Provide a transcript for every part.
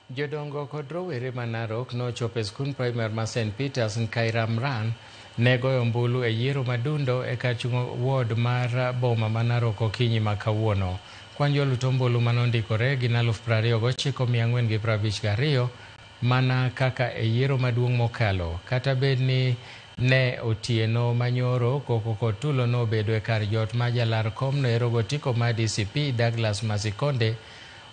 Jodongo kod rowere ma Narok nochopo e skund primar ma St Peters Nkairamran ne goyo ombulu e yiero madundo e kar chung' ward mar boma ma Narok okinyi ma kawuono. Kwan jolut ombulu manondikore gin 29,452 mana kaka e yiero maduong' mokalo. Kata bed ni ne otieno manyoro koko kod tulo nobedo e kar jot ma jalar komno ero gotiko mar DCP Douglas Masikonde,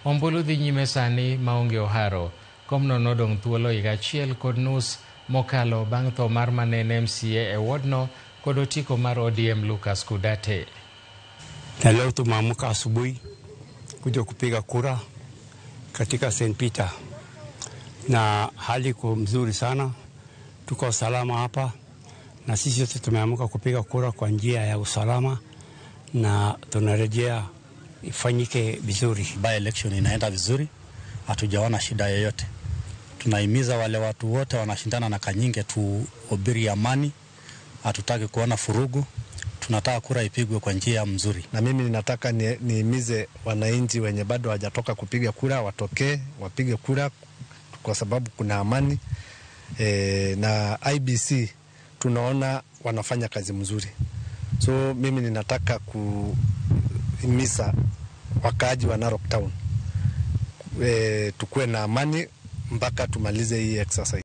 ombulu dhi nyime sani maonge oharo. Komno nodong' thuolo higa achiel kod nus mokalo bang' tho mar manene MCA e wodno kod otiko mar ODM Lucas Kudate. Na leo tumeamka asubuhi kuja kupiga kura katika St. Peter, na hali iko mzuri sana, tuko salama hapa, na sisi wote tumeamka kupiga kura kwa njia ya usalama, na tunarejea ifanyike vizuri. By election inaenda vizuri, hatujaona shida yoyote. Tunahimiza wale watu wote wanashindana na Kanyinge tuhubiri amani, hatutaki kuona furugu, tunataka kura ipigwe kwa njia mzuri. Na mimi ninataka nihimize wananchi wenye bado hawajatoka kupiga kura watokee wapige kura kwa sababu kuna amani na IBC tunaona wanafanya kazi mzuri. So mimi ninataka kuhimiza wakaaji wa Narok Town, tukue na amani mpaka tumalize hii exercise.